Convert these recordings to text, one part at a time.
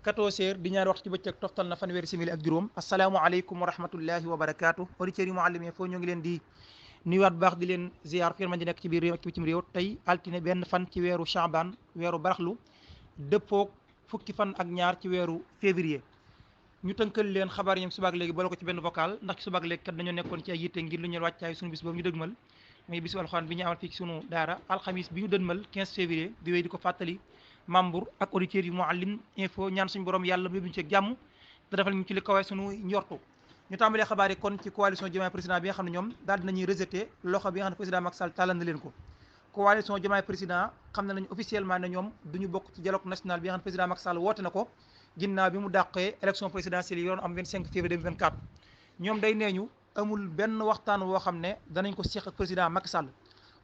14 heures di ñaari waxtu ci bëccëg toftal na fanweeri simili ak juróom asalaamaaleykum wa rahmatullahi wa barakaatu auditeurs yi Mouhalim Info ñoo ngi leen di nuyuwaat bu baax di leen ziar fi man di nekk ci biir réew ak ci bitim réew tey altine benn fan ci weeru Chaban weeru baraxlu dëppoog fukki fan ak ñaar ci weeru février ñu tënkal leen xabaar yi subaak léegi boole ko ci benn vocal ndax ci subaak léegi kat dañoo nekkoon ci ay yitte ngir lu ñu wàccaay suñu bis boobu ñu dëgmal muy bisu alxuraan bi ñu amal fii ci sunu daara alxamis bi ñu dënmal 15 février di wéy di ko fàttali membre ak auditeurs yu Mouhalim Info ñaan suñu borom yàlla mu yóbbuñu ci jàmm te defal ñu ci li kawe suñu njortu ñu tàmbalee xabaar yi kon ci coalition Diomaye président bi nga xam ne ñoom daal dinañuy rejeté loxo bi nga xam ne président Macky Sall tàllal na leen ko coalition Diomaye président xam ne nañu officiellement ne ñoom duñu bokk ci dialogue national bi nga xam ne président Macky Sall woote na ko ginnaaw bi mu dàqee élection présidentielle yi yoon am 25 février 2024 ñoom day neeñu amul benn waxtaan woo xam ne danañ ko seq ak président Macky Sall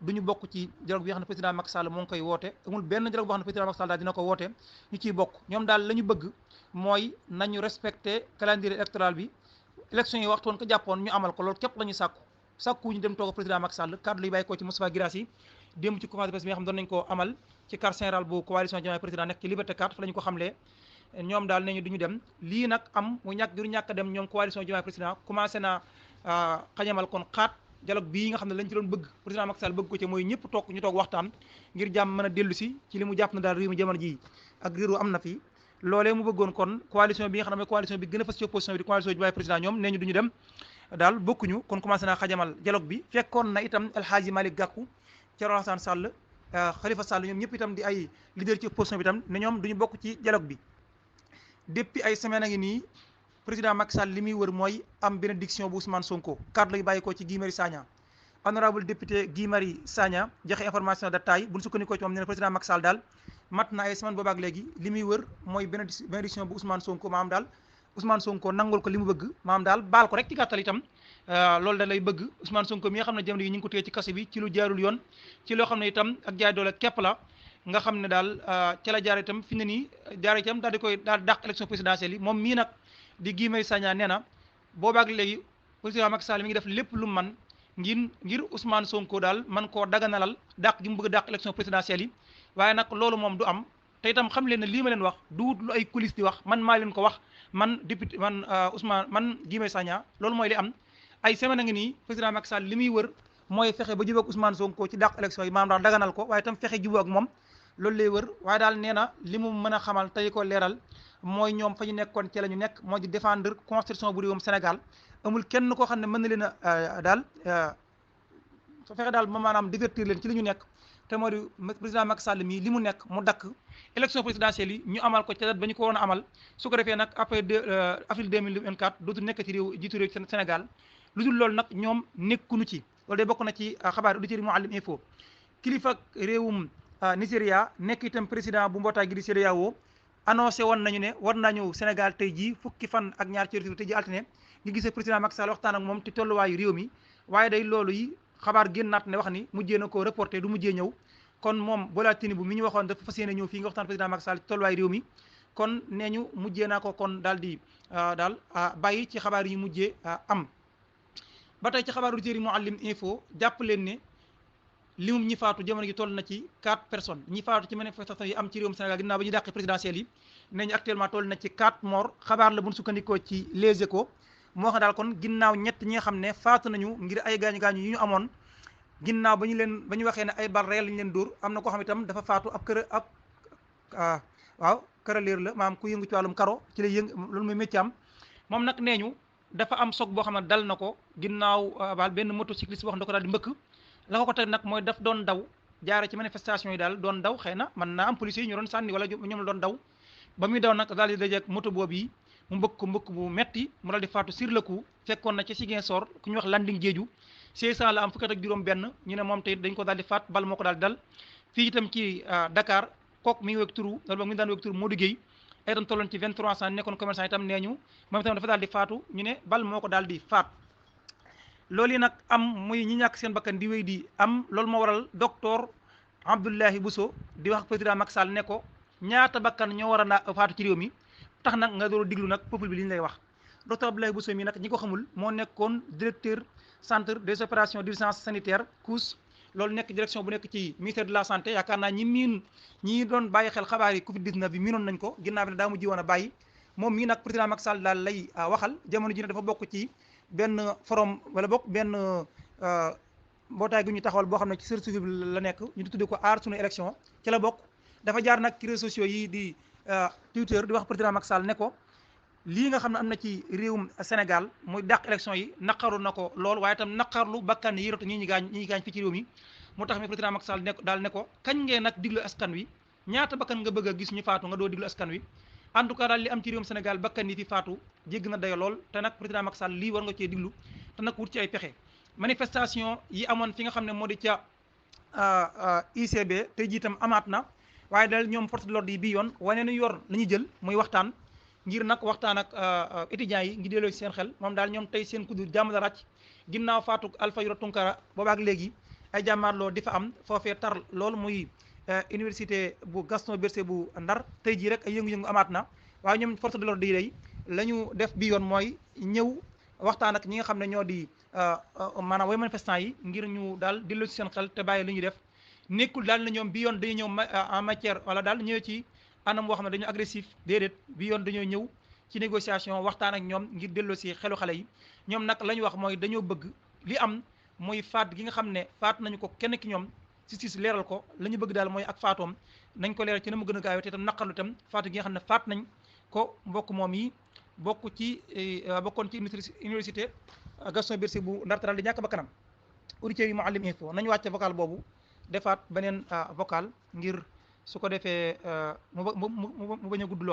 duñu bokk ci dialogue bi nga xam ne président Macky Sall moo ngi koy woote amul benn dialogue boo xam ne président Macky Sall daal dina ko woote ñu ciy bokk ñoom daal la ñu bëgg mooy nañu respecté calendrier électoral bi élection yi waxtoon ko jàppoon ñu amal ko loolu képp la ñu sàkku ñu dem toog président Macky Sall kaddu yi bàyyi ko ci Moustapha Guirassy démb ci conférence de presse bi nga xam ne doon nañ ko amal ci quartier général bu coalition Diomaye président nekk ci Liberté 4 fa la ñu ko xamlee ñoom daal nañu duñu dem lii nag am mu ñàkk giru ñàkk dem ñoom coalition Diomaye président commencé naa xañamal kon xaat dialogue bii nga xam ne lañ ci doon bëgg président Macky Sall bëgg ko ci mooy ñëpp toog ñu toog waxtaan ngir jàmm mën a dellu si ci li mu jàpp na daal réew mi jamono ji ak réeru am na fi loolee mu bëggoon kon coalition bi nga xam ne mooy coalition bi gën a fas ci opposition bi di coalition Diomaye président ñoom nee ñu duñu dem daal bokkuñu kon commencé naa xajamal dialogue bi fekkoon na itam El Hadji Malick Gakou Thierno Alassane Sall Khalifa Sall ñoom ñëpp itam di ay leader ci opposition bi itam ne ñoom duñu bokk ci dialogue bi depuis ay semaine a ngi nii président Macky Sall li muy wër mooy am bénédiction bu Ousmane Sonko kaddu lay bàyyi ko ci Guy Marius Sagna honorable député Guy Marius Sagna joxe information de taille bu ñu sukkandikoo ci moom ne président Macky Sall daal mat na ay semaine boobaak léegi li muy wër mooy bénédiction bu Ousmane Sonko maanaam daal Ousmane Sonko nangul ko li mu bëgg maanaam daal baal ko rek ci gàttal itam loolu da lay bëgg Ousmane Sonko mi nga xam ne jamono yi ñu ngi ko téye ci kaso bi ci lu jaarul yoon ci loo xam ne itam ak jaay doole képp la nga xam ne daal ca la jaar itam fi ne nii jaar itam daal di koy daal dàq élection présidentielle yi moom mii nag di Guy Marius Sagna nee na boobaak léegi président Macky Sall mi ngi def lépp lu man ngir Ousmane Sonko daal man koo daganalal dàq gi mu bëgg a dàq élection présidentielle yi waaye nag loolu moom du am te itam xam leen ne lii ma leen wax du wut lu ay coulisses di wax man maa leen ko wax man député man Guy Marius Sagna loolu mooy li am ay semaine a ngi nii président Macky Sall li muy wër mooy fexe ba jubóog Ousmane Sonko ci dàq élection yi maanaam daal daganal ko waaye itam fexe jubóog moom loolu lay wër waaye daal nee na li mu mën a xamal tey ko leeral mooy ñoom fa ñu nekkoon ci la ñu nekk moo di défendre constitution bu réewum Sénégal amul kenn koo xam ne mën na leen a daal fexe daal maanaam divertir leen ci li ñu nekk te moo di président Macky Sall mii li mu nekk mu dakk élection présidentielle yi ñu amal ko ca date ba ñu ko waroon a amal su ko defee nag après avril 2024 dootu nekk ci réew jiitu réew Sénégal lu dul loolu nag ñoom nekkuñu ci loolu day bokk na ci xabaar auditeurs yi Mouhalim Info kilifa réewum Nigéria nekk itam président bu mbootaay gi di CEDEAO annoncé woon nañu ne war naa ñëw Sénégal tey jii fukki fan ak ñaar ci tey jii altine ngi gisee président Macky Sall waxtaan ak moom ci tolluwaayu réew mi waaye day loolu yi xabaar génnaat ne wax ni mujjee na ko reporté du mujjee ñëw kon moom Bola Tinubu mi ñu waxoon dafa fas yéene ñëw fii nga waxtaan président Macky Sall ci tolluwaayu réew mi kon nee ñu mujjee naa ko kon daal di bàyyi ci xabaar yi mujjee am ba tey ci xabaar auditeurs yi Mouhalim Info jàpp leen ne limum ñi faatu jamono gi toll na ci 4 personnes ñi faatu ci manifestation yi am ci réewum Sénégal ginnaaw ba ñu dàqee présidentielle yi nee ñu actuellement toll na ci 4 morts xabaar la bu ñu sukkandikoo ci Les Échos moo xam daal kon ginnaaw ñett ñi nga xam ne faatu nañu ngir ay gaañu-gaañu yu ñu amoon ginnaaw ba ñu waxee ne ay bal réel lañu leen dóor am na koo xam itam dafa faatu ab carreleur la maanaam ku yëngu ci wàllum karo ci lay loolu muy métier am moom nag nee ñu dafa am choc boo xam ne dal na ko ginnaaw baal benn motocycliste boo xam ne da ko daal di mbëkk la ko teg nag mooy daf doon daw jaare ci manifestation yi daal doon daw xëy na mën naa am policiers yi ñu doon sànni wala ñoom la doon daw ba muy daw nag daal di dajeek moto boobu yi mu mbëkk bu metti mu daal di faatu sur le coup fekkoon na ci Ziguinchor ku ñuy wax Landing Jeeju 600 la am fukki at ak juróom benn ñu ne moom tey dañ ko daal di faat bal moo ko daal di dal fii itam ci Dakar kooku mi ngi wéeg turu wala boog mi ngi daan wéeg turu Modou Gueye ay itam tolloon ci 23 ans nekkoon commerçant itam nee ñu moom itam dafa daal di faatu ñu ne bal moo ko daal di faat loolu yi nag am muy ñi ñàkk seen bakkan di wéy di am loolu moo waral docteur Abdoulaye Bousso di wax président Macky Sall ne ko ñaata bakkan ñoo war a faatu ci réew mi tax nag nga door a diglu nag peuple bi li ñu lay wax docteur Abdoulaye Bousso mi nag ñi ko xamul moo nekkoon directeur centre des opérations d'urgence sanitaire COUS loolu nekk direction bu nekk ci ministère de la santé yaakaar naa ñi doon bàyyi xel xabaar yi Covid 19 bi miinoon nañ ko ginnaaw bi ne daa mujj woon a bàyyi moom mii nag président Macky Sall daal lay waxal jamono ji ne dafa bokk ci benn forum wala bokk benn mbootaay gu ñu taxawal boo xam ne ci société civile la nekk ñu tuddee ko aar sunu élection ci la bokk dafa jaar nag ci réseaux sociaux yi di Twitter di wax président Macky Sall ne ko lii nga xam ne am na ci réewum Sénégal muy dàq élection yi naqaru na ko lool waaye itam naqarlu bakkan yi rotu ñi gaañ fi ci réew mi mu tax mi président Macky Sall ne daal ne ko kañ ngeen nag diglu askan wi ñaata bakkan nga bëgg a gis ñu faatu nga doo diglu askan wi en tout cas daal li am ci réewum Sénégal bakkan yi fi faatu jégg na dayo lool te nag président Macky Sall lii war nga cee diglu te nag wut ci ay pexe manifestation yi amoon fi nga xam ne moo di ca ICB tey jii itam amaat na waaye daal ñoom force de l'ordre yi bii yoon wane nu yor la ñu jël muy waxtaan ngir nag waxtaan ak étudiants yi ngi delloo ci seen xel moom daal ñoom tey seen kuddu jàmm la ràcc ginnaaw faatu Alpha Yoro Tunkara boobaak léegi ay jàmmaarloo di fa am foofee tar loolu muy université bu Gaston Berger bu Ndar tey jii rek ay yëngu-yëngu amaat na waaye ñoom force de l'ordre yi day la ñu def bi yoon mooy ñëw waxtaan ak ñi nga xam ne ñoo di maanaam way manifestants yi ngir ñu daal delloo ci seen xel te bàyyi li ñuy def nekkul daal na ñoom bi yoon dañu ñëw en matière wala daal ñëwee ci anam boo xam ne dañu agressif déedéet bi yoon dañoo ñëw ci négociation waxtaan ak ñoom ngir delloo si xelu xale yi ñoom nag la ñu wax mooy dañoo bëgg li am muy faat gi nga xam ne faat nañu ko kenn ki ñoom justice leeral ko la ñu bëgg daal mooy ak faatoom nañ ko leeral ci na mu gën a gaawee te itam naqarlu itam faatu gi nga xam ne faat nañ ko mbokk moom yi bokk ci bokkoon ci université Gaston Berger bu Ndar taral di ñàkk ba kanam auditeurs yi Mouhalim Info nañu wàcce vocal boobu defaat beneen vocal ngir su ko defee mu bañ a gudd lool